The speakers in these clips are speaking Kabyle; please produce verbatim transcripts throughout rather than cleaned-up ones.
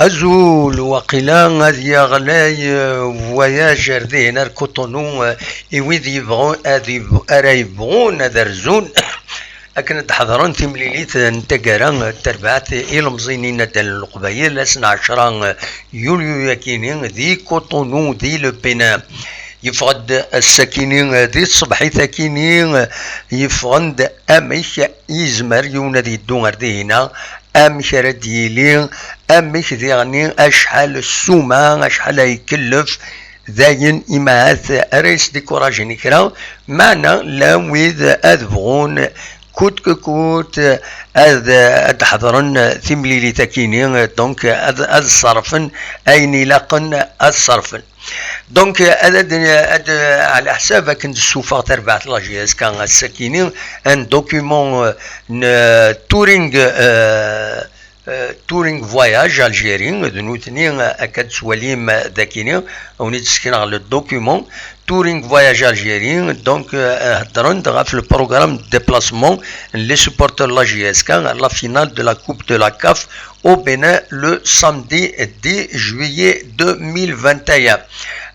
Azul, waqila ad yaɣlay, euh, voyage ar dihin, ar Cotonou, euh, i wid yebɣun, ad yeb-, ara yebɣun ad rzun akken ad d-ḥeḍren timlilit n taggara n terbaɛt ilemẓi n yinaddalen n Leqbayel, ass n ɛecra yulyu-yakini di Cotonou, di Le Bénin. Yeffeɣ-d ass-akini di tṣebḥit-akini, yeffeɣ-d amek yezmer yiwen ad yeddu ar dihina, amek ara d-yili, amek diɣenni, acḥal ssuma, acḥal ay ikellef, d ayen imahat ara yesdikurajen kra, meɛna llan wid ad bɣun coûte que coûte ad, ad ḥeḍren timlilit-akini, donc ad, ad ṣerfen ayen ilaqen ad ṣerfen. Donc, ad, ad, ad, ɛla ḥsab akken d-ssufeɣ tarbaɛt la J S K ass-akini, un document, euh, n, euh, Touring, euh, euh, Touring Voyage Algérie, d nutni, euh, akka d-tettwalim, euh, dakini, wen-id-sekneɣ le document, Touring Voyage Algérie, donc, euh, heddren-d ɣef le programme de déplacement n les supporters la J S K à la finale de la Coupe de la CAF au Bénin le samedi dix juillet deux mille vingt et un.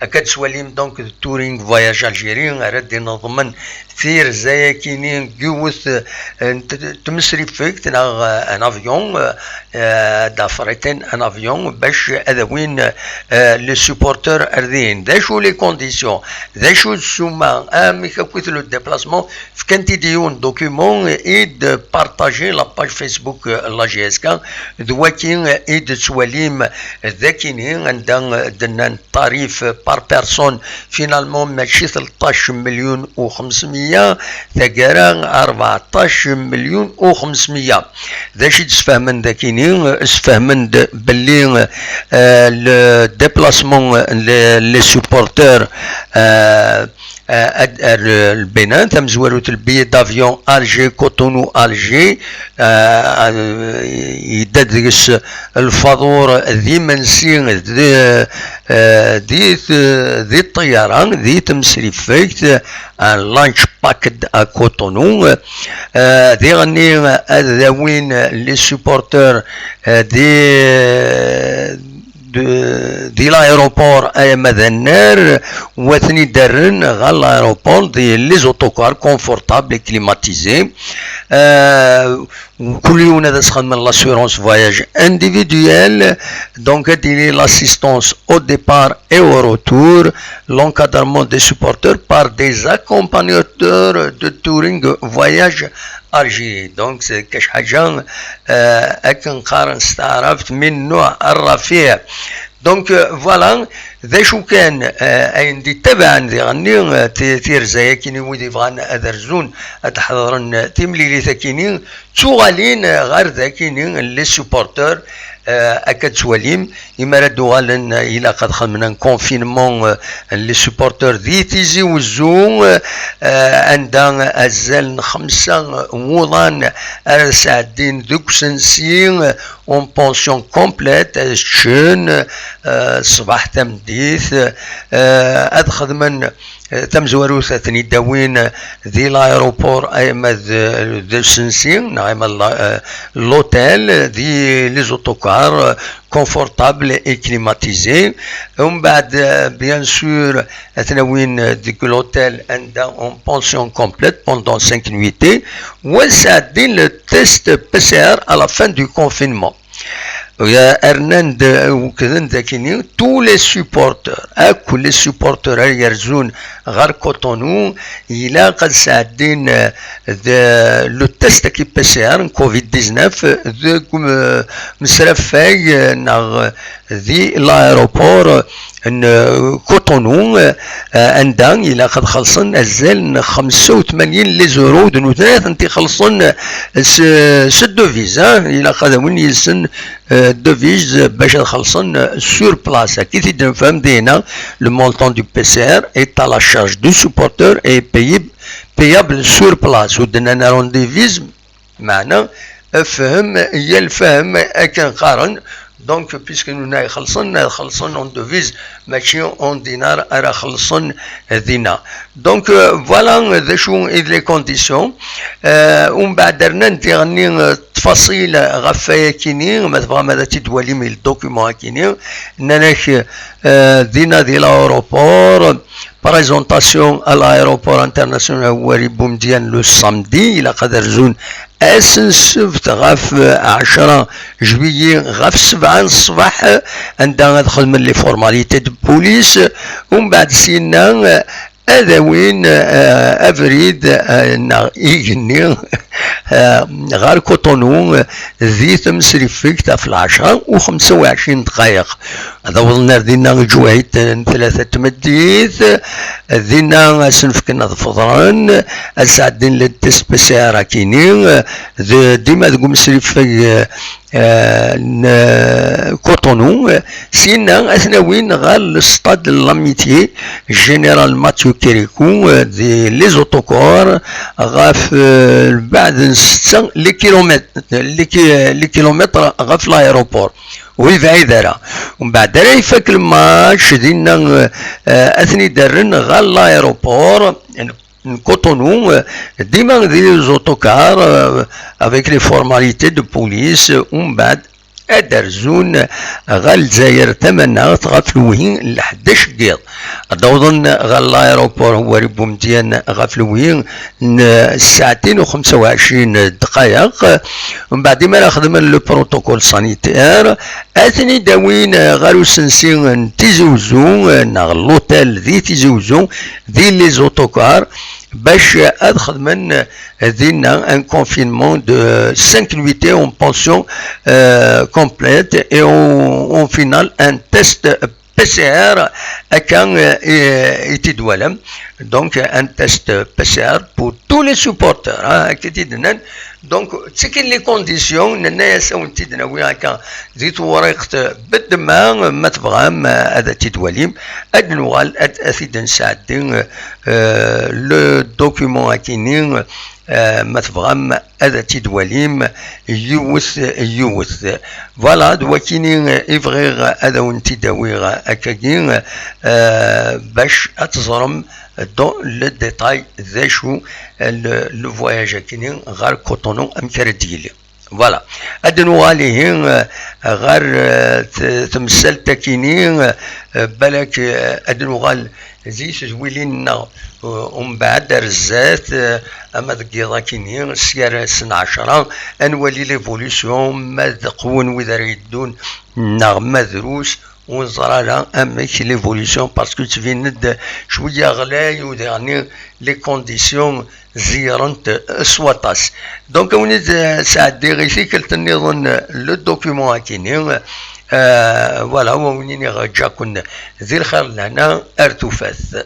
Akka d-tettwalim donc Touring Voyage Algérie, ara d-ineḍmen tirza-yakini n yiwet, euh, n t-, tmesrifegt neɣ, euh, un avion, euh, euh, ad d-afriten un avion bac ad awin, euh, les supporters ar dihin. D acu les conditions? D acu ssuma? Amek akkit le déplacement? Fkan-t-id yiwen document i d-partager la page Facebook, euh, la J S K, d waki i d-tettwalim dakini anda, euh, d-nnan tarif par personne, finalement mačči tleṭṭac melyun u xemsmya, taggara rbeɛṭac melyun u xemsmya. D acu i d-sfehmen dakini? Sfehmen-d belli, euh, le déplacement, les, les supporters, euh, euh, ad, ar, euh, le Bénin, tamezwarut, le billet d'avion Alger-Cotonou-Alger, euh, euh, yedda deg-s lfaḍur d imensi d, euh, di, di ṭṭyara, di temsrifegt, un lunch packed à Cotonou. Euh, diɣenni ad awin les supporters, euh, di, de, di l'aéroport, ay ama d annar, wa ten-id-rren ɣer l'aéroport, di les autocars confortables et climatisés. Euh, Kul yiwen ad as-xedmen l'assurance voyage individuelle, donc ad yili l'assistance au départ et au retour, l'encadrement des supporters par des accompagnateurs de Touring Voyage Algérie. Donc c'est quelque chose, euh, akken qqaren s taɛrabt, min nnuɛ rrafiɛ. Donc, euh, voilà, d acu kan, euh, ayen d-ittabaɛen diɣenni, euh, ti-, tirza-yakini, wid ibɣan ad rzun, ad ḥeḍren, euh, timlilit-akini, ttuɣalin, euh, ɣer dakini, les supporters, euh, akka d-tettwalim, imi ara d-uɣalen, euh, ilaq ad xedmen un confinement, euh, les supporters di Tizi Wezzu, euh, euh, anda azal n xemsa n wuḍan ara sɛeddin deg usensi, euh, en pension complète, ad ččen, euh, ṣṣbeḥ tameddit, euh, ad xedmen, euh, tamezwarut ad ten-id-awin di l'aéroport, ay ama d, d usensi, neɣ ama d la, euh, l'hôtel, di les autocars, euh, confortables et climatisés. Umbeɛd, euh, bien sûr, ad ten-awin, euh, deg l'hôtel anda en pension complète pendant cinq nuitées, wa sɛeddin le test P C R à la fin du confinement. Rnan-d, euh, wekkden dakini, tous les supporters, akk les supporters ara yerzun ɣer Cotonou, ilaq ad sɛeddin, euh, de, le test-agi P C R n covid dix-neuf, euh, deg, euh, umesrafay, euh, neɣ, euh, di l'aéroport, euh, n, euh, Cotonou, euh, anda ilaq ad xellṣen azal n xemsa u tmanyin les euros, d nutni ad tent-ixellṣen, euh, s, s devise, hein, ilaq ad awin yid-sen, euh, devise, euh, bac ad xellṣen, euh, sur place. Akka i t-id-nefhem dinna, le montant du P C R est à la charge du supporter et payé-, payable sur place. Ur d-nnan ara en devise, meɛna, fhem, yal fhem, akken qqaren, Donc, puisque nutni ad xellṣen, ad xellṣen en devise, mačči en dinar ara xellṣen dinna. Donc, euh, voilà, euh, d acu i d les conditions. Euh, umbeɛd rnan diɣenni, euh, ttfaṣil ɣef wayakini, ma tebɣam ad t-id-twalim i le document akini. Nnan-ak, euh, dinna di l'aéroport, présentation à l'aéroport international Houari Boumediene le samedi, ilaq ad rzun ass n ssebt ɣef, euh, ɛecra juillet ɣef sebɛa n ṣṣbeḥ, anda ad xedmen les formalités de police, umbeɛd syenna, euh, ad awin, euh, abrid, euh, neɣ igenni, euh, ɣer Cotonou, euh, di temsrifegt ɣef lɛecra u xemsa u ɛecrin dqayeq. Ad awḍen ar dinna lǧuhit n tlata n tmeddit, dinna ad sen-fken ad feḍren, ad sɛeddin le test P C R akini, d-, dima deg umsrifeg, euh, n, euh, Cotonou, syenna ad ten-awin ɣer le stade de l'Amitié, Général Mathieu Kirikou, euh, di les autocars, ɣef, euh, lbeɛd n setta les kilomètres, les ki-, les kilomètres ɣef l'aéroport. Ur yebɛid ara. Umbeɛd ara ifak lmatch, dinna, euh, euh, ad ten-id-rren ɣer l'aéroport n, n Cotonou, euh, dima di les autocars, euh, avec les formalités de police, euh, umbeɛd ad rzun ɣer Lezzayer tamaneɣt ɣef lwi n lḥdac n yiḍ. Ad awḍen ɣer l'aéroport Houari Boumediene ɣef lwi n ssaɛtin u xemsa u ɛecrin dqayeq. Mbeɛd imi ara xedmen le protocole sanitaire, ad ten-id-awin ɣer usensi n Tizi Uzzu, neɣ l'hôtel di Tizi Uzzu, di les autocars, bac ad xedmen dinna un confinement de cinq nuitées en pension, euh, complète et en, en finale un test P C R, akka, euh, i, i t-id-twalam. Donc, un test P C R pour tous les supporters, hein, akka i t-id-nnan. Donc, ttikin les conditions, nenna-yas ad wen-t-id-nawi akka di tewriqt beddemma, ma tebɣam, euh, ad t-id-twalim. Ad nuɣal, ad, ad t-id-nesɛeddi, euh, le document akini, euh, ma tebɣam ad t-id-twalim yiwet, yiwet. Voilà, d wakini i bɣiɣ ad awen-t-id-awiɣ akkagi, euh, bac ad teẓrem dans le détail d acu le, le voyage akini ɣer Cotonou, amek ara d-yili. Voilà. Ad nuɣal ihi, euh, ɣer, euh, t-, temsalt akini, euh, balak, euh, ad nuɣal di tedwilin-nneɣ, uh, umbeɛd ar zdat, uh, ama deg yiḍ akini, sya ar ass n ɛecra, ad nwali l'évolution, ma d qewwen wid ara yeddun neɣ ma drus, ur neẓri ara amek l'évolution, parce que yettbin-d cwiya ɣlay, u diɣenni les conditions zeyyṛent s waṭas. Donc, ad wen-id-sɛeddiɣ i tikkelt nniḍen le document akini, uh, voilà, u ad wen-iniɣ ǧǧaken di lxir d lehna ar tufat.